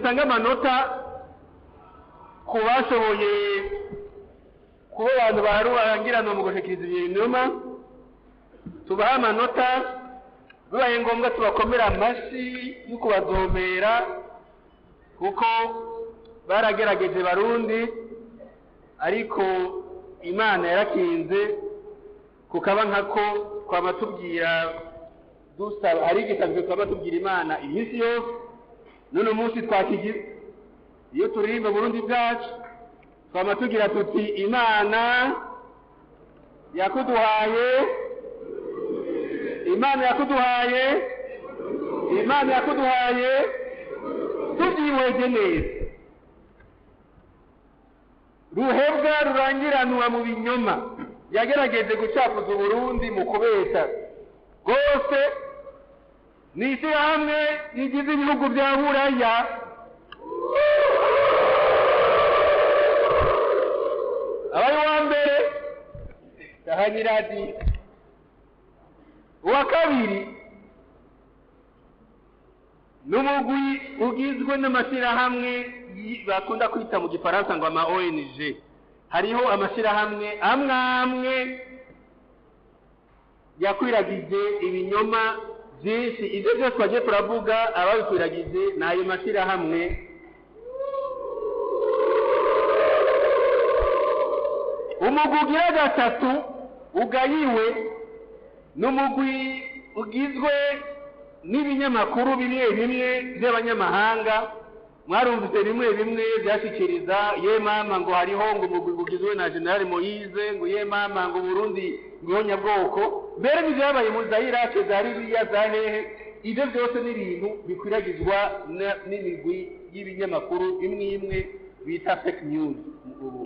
Dutange amanota ku bashoboye kuba abantu barurangiranwa mu gushikiriza ibinyoma, tubahe amanota, bibaye ngombwa tubakomera amashyi yo kubazomera, kuko baragerageje Barundi, ariko Imana yarakinze kukaba nkako twaba tubwira dusaba, hari igisanzwe twaba tubwira Imana iminsi yose. None umunsi twakigira iyo turirimba Burundi bwacu, twaba tugira tuti: Imana yakuduhaye, Imana yakuduhaye, Imana yakuduhaye. Tubyihweje neza, ruhebwa rurangiranwa mu binyoma yagerageje gucafuza Uburundi mu kubesha rwose, ni ishyirahamwe rigize ibihugu bya Buraya. Abaye uwa mbere Sahanyiradi, uwa kabiri n'umugwi ugizwe n'amashyirahamwe bakunda kwita mu gifaransa ngo ama ONG. Hariho amashyirahamwe amwe amwe yakwiragije ibinyoma byinshi. Ibyo byose twagiye turavuga, ababikwiragije ni ayo mashyirahamwe. Umugwi ugira gatatu ugayiwe n'umugwi ugizwe n'ibinyamakuru bimwe bimwe by'abanyamahanga. Mwarumvise bimwe bimwe byashikiriza ye mama ngo hariho ngo umugwi ugizwe na General Moise, ngo ye mama ngo Burundi ngo nyabwoko, mbere n'ibyabaye mu za Iraq, za Libya, za hehe. Ibyo byose ni ibintu bikwiragizwa n'imigwi y'ibinyamakuru imwe imwe bita fake news ubu.